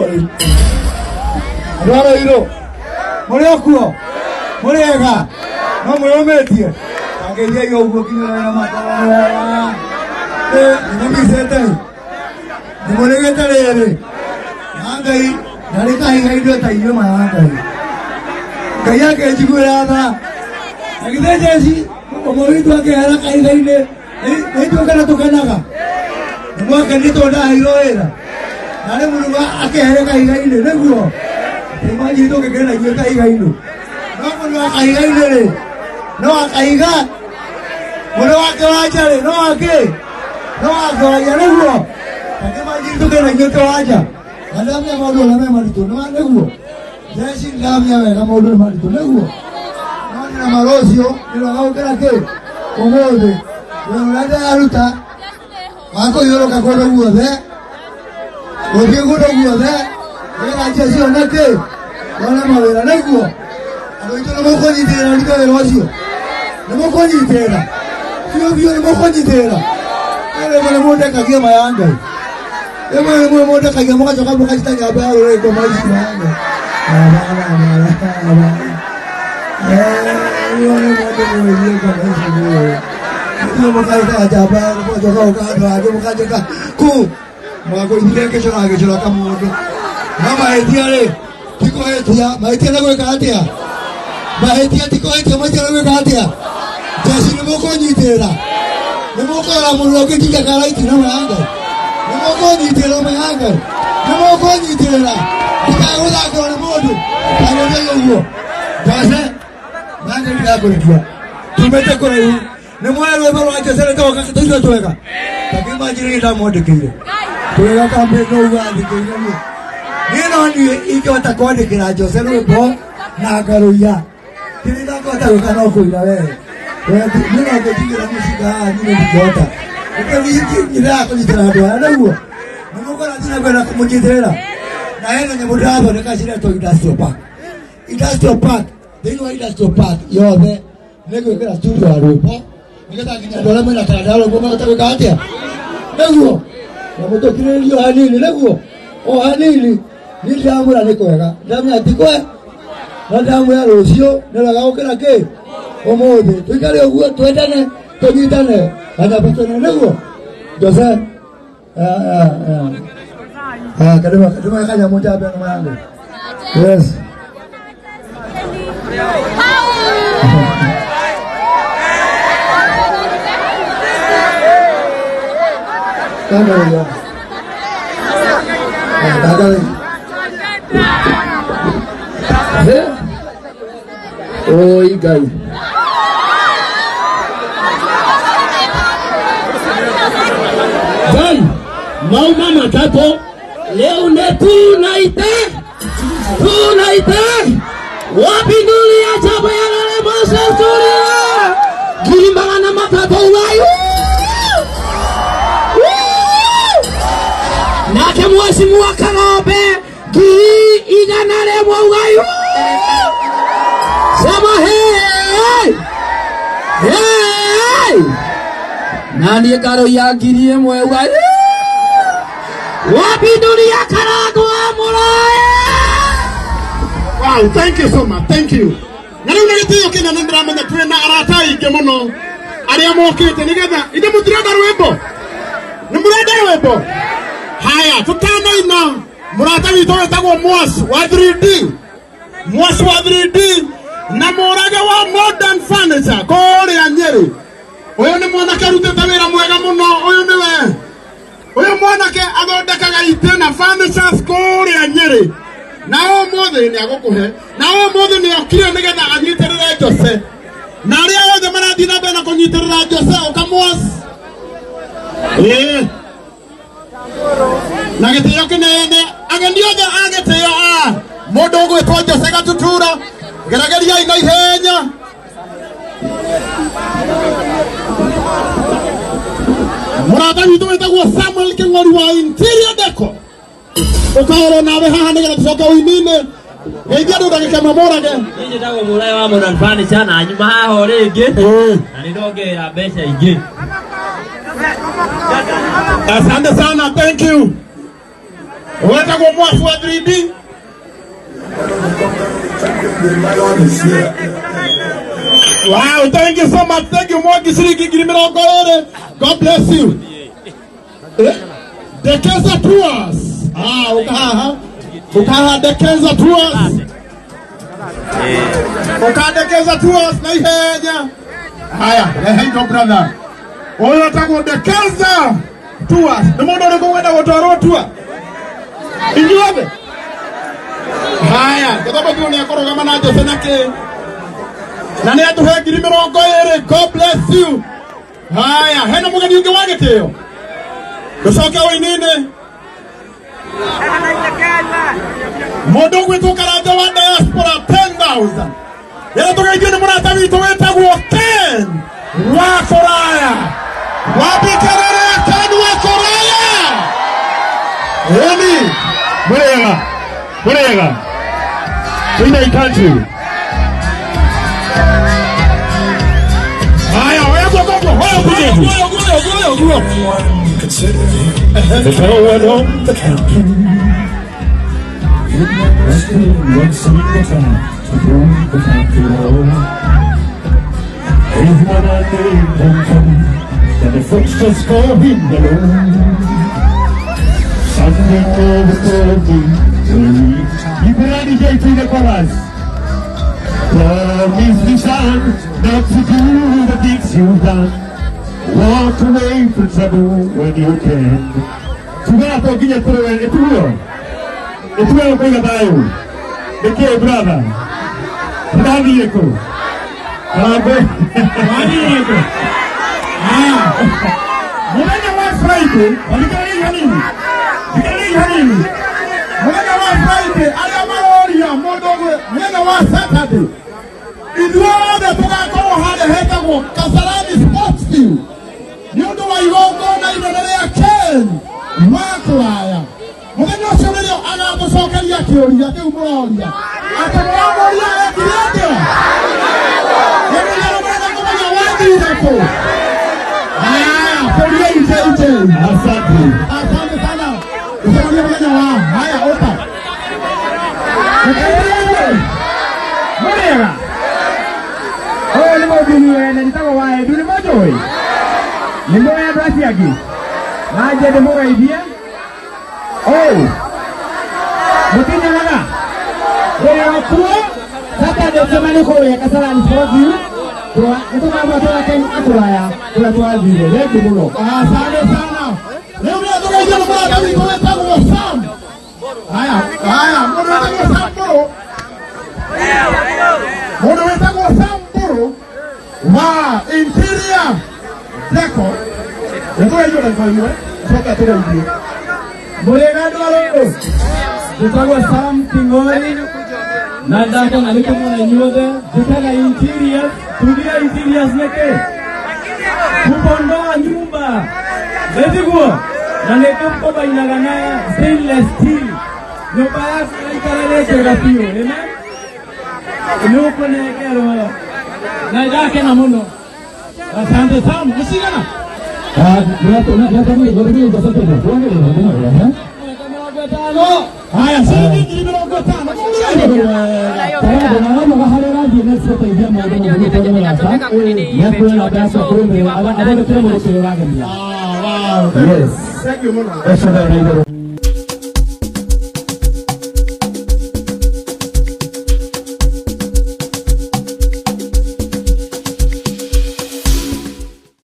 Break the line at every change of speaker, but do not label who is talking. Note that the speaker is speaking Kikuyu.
Rĩu andũ a Rũirũ mũrĩ o kuo, mũrĩ ega, no mwĩyũmĩtie tangeithiai ũguo nginya wena makorwo wega. Nĩmũmicĩte, nĩmũrĩgĩte rĩrĩ na Ngai na rĩkahiga indo ta inyuĩ maya Ngai. Ngai akĩnjiguĩra tha na githĩ jeci ũmwe witũ akĩhera kahiga-inĩ nĩ ithuĩ kana tũkenaga nĩ mwakenire tondũ ndaheirwo wĩra na rĩ mũruga akĩhere kahiga-inĩ nĩguo tĩmanyi tũngĩkena ithuĩ kahiga-inĩ no mũndũ wa kahiga-inĩ rĩ no akaiga mũndũ wa kĩwanja rĩ no akĩ no akĩwanja nĩguo takĩmanyi tũkena ithuĩ kĩwanja na ndamenya maũndũ ũrĩa me maritũ nĩguo jeci ndamenya wega maũndũ nĩ maritũ nĩguo no nĩ na marũcio nĩ wega gũkĩra kĩ ũmũthĩ wĩra ũrĩa ndĩraruta wa kũhiũrũka kũndũ guothe gũthiĩ kũndũ guothe nĩgetha njeci one kĩ one mawĩra nĩguo andũ aitũ nĩ mũkũnyitĩrĩra rute wĩra ũcio nĩ mũkũnyitĩrĩra biũ biũ nĩ mũkũnyitĩrĩra rĩmwe nĩ mũndekagia ma ya Ngai rĩmwe rĩmwe mũndekagia mũgacoka mũkacita nyamba ya rũrĩrĩ ngoma ici ma ya Ngai. Mũkaita njamba mũgacoka gũka handũ hangĩ mũkanjĩka kũ mwagũithire ngĩcora ngĩcora kamũndũ no mahĩtia rĩ ti kũhĩtia mahĩtia nĩ gwĩka atĩa mahĩtia ti kũhĩtia mahĩtia nĩ gwĩka atĩa jeci nĩ mũkũnyitĩrĩra nĩ mũkũrora mũndũ ũngĩ nginya karaiti na maya Ngai nĩ mũkũnyitĩrĩra maya Ngai nĩ mũkũnyitĩrĩra ndikagũthakĩrwo nĩ mũndũ tagĩthiĩ ũguo Jose nange ndikakũrĩkia tumĩte kũraihu nĩ mwoya rwĩmbo rwa Jose rwĩtagwo tũirio twega takĩmanjire nĩ ndamwandĩkĩire twega kambĩ no uga andĩkĩire niĩ niĩ no niĩ ingĩhota kwandĩkĩra Jose rwĩmbo na ngarũiya kĩrĩa ndangĩhota gwĩka no kũina wee niĩ no ngĩtigĩra mũcinga haha niĩ ndingĩhota nĩndĩraga kũnyitĩra andũ aya nĩguo nĩ mũkora thiĩ na mbere na kũmũnyitĩrĩra na hena nyamũ ndĩrathondeka ciretwo industrial park industrial park thĩinĩ wa industrial park yothe nĩ gwĩkĩra studio ya rwĩmbo nĩgetha nginya andũ arĩa mena taranda ya rwĩmbo mahote gwĩka atĩa nĩguo na mũtũkirĩrĩrie o hanini nĩguo o hanini niĩ ndiramwĩra nĩ kwega ndamwĩra ti kwe no ndamwĩra rũciũ nĩ wega gũkĩra kĩ ũmũthĩ tũikare ũguo twendane tũnyitane kanyamba twene nĩguo Jose kadima kadima kanyamũ njambe no yangu yes Kando ya. Dada.
Eh? Oi Ngai. Ngai, mauma matatũ leo nĩ tunaite tunaite wapindulia chama ya Lele Moses Kuria 300,000 ugayu nake mheshimiwa Karombe 100,000 ugayu sema hey, hey. Na niĩ ngaroiya 1,000 ugayu wapindulia Karango wa Mũraya.
Wow, thank you so much. Thank you. Na rĩu na gĩtĩo kĩnene ndĩramenya twĩ na arata aingĩ mũno arĩa mokĩte nĩgetha ithe mũtirenda rwĩmbo nĩ mũrenda rwĩmbo haya tũtanaina mũrata witũ wĩtagwo Mwas wa 3D Mwas wa 3D na mũrage wa Modern Furniture kũrĩa Nyĩrĩ ũyũ nĩ mwanake arutĩte wĩra mwega mũno ũyũ nĩwe ũyũ mwanake athondekaga itĩ na furnitures kũrĩa Nyĩrĩ na ũmũthĩ nĩ agũkũhe na ũmũthĩ nĩ okire nĩgetha anyitĩrĩre Jose na arĩa othe marathiĩ na mbere na kũnyitĩrĩra Jose ũkamwas ĩĩ na gĩtĩo kĩnene ageni othe a gĩtĩo a mũndũ ũgwĩtwo Jose Gatutura gerageriai na ihenya mũrata witũ wĩtagwo Samuel Kĩng'ori wa Interior Deco ũkaorwo nawe haha nĩgetha tũcoke ũini-inĩ geithia andũ ndagĩka ĩmwe mũrage
Niĩ njĩtagwo Mũraĩ wa Modern Furniture na nyuma haha o rĩngĩ na nĩ ndongerera mbeca ingĩ.
Asante sana, thank you. Wetagwo Mwafu wa 3D. Wow, thank you so much. Thank you, Mwangi ciringi 20,000. God bless you. Eh? Dekeza Tours. Ah, ukahaha. Ukahaha Dekeza Tours. Ukadekeza Tours na ihenya. Haya, rehe indo brother. Ũyũ etagwo Dekeza Tours. Nĩ mũndũ ũrĩkũ wenda gũtwarwo tour? Inyuothe? Haya, gĩthomo kĩu nĩ ekũrũgama na Jose na kĩ na nĩ atũhe 20,000. God bless you. Haya, hena mũgeni ũngĩ wa gĩtĩo tũcoke ũini-inĩ. Mũndũ ũgwĩtwo Karanja wa diaspora 10,000. Ĩrĩa tũgeithio nĩ mũrata witũ wĩtagwo Ken wa Kũraya. Wambikerere Ken wa Kũraya. Ĩni.
Murega, murega. Tuina country.
Haya, oya guoko guo, oya guo, guo, guo, guo, guo.
The power on the counter. It must be one single time to prove the country wrong. If one I name don't come, then the folks just go him alone. Sunday over Thursday, you ready, JP the chorus? Promise me, son, not to do the things you've done. Walk away from trouble when you can. Tugato nginya tũrũe ĩtuo ĩtuo kũiga thayũ nĩkĩ brother tũrathiĩ kũ Harambee.
Wathiĩ kũ? Haya. Mũthenya wa Friday, thikĩrĩria hanini. Thikĩrĩria hanini. Mũthenya wa Friday, arĩa maroria mũndũ ũgwe, mũthenya wa Saturday, ithuothe tũgakorwo harĩa hetagwo Kasarani Sports Field nĩ ũndũ wa igongona inene rĩa Ken wa Kũraya. Mũthenya ũcio nĩrĩo agatũcokeria kĩũria kĩu mũroria. Atĩ mũramũria ekire atĩa? Nĩmũria mũrenda kũmenya wathire kũ? Haya, kũriai JJ.
Asante.
Asante sana. Ucemanie mũthenya wa haya ũka.
Murega. Ũyũ nĩ mũthuri wene njĩtagwo wa Edu nĩ mũnjũĩ? Nĩ mũĩ andũ acio angĩ? Na nje ndĩmũgeithie. Ũũ. Mũtinyonaga? Ndĩrĩ o kuo. Saturday cemani kũrĩa Kasarani Sports Field. Nĩtũkambua tũrake akũraya kũrĩa twathire. Thengiũ mũno.
Asante sana. Rĩu nĩ tũgeithio nĩ mũrata witũ wĩtagwo Sam. Haya, haya, mũndũ wĩtagwo Sam Mbũrũ. Mũndũ wĩtagwo Sam Mbũrũ wa Interior Deco. Nĩ tũgeithio ndagĩka ĩmwe, coka tũgeithie.
Mũrĩega andũ a rũrũ. Njĩtagwo Sam King'ori na ndakena nĩ kũmona inyuothe. Njĩkaga interiors. Tugia interiors nĩkĩ? Kupondoa nyumba. Nĩtiguo? Na nĩtũkombainaga na stainless steel. Nyũmba yaku ĩikare ĩrĩ njega biũ. Amen? Nĩ ũkũnengerwo. Na ndakena mũno.
Asante Sam. Nĩ cigana? Haya, ciringi 50,000. Ah, wow.
Yes.
Thank you mũno.
Esho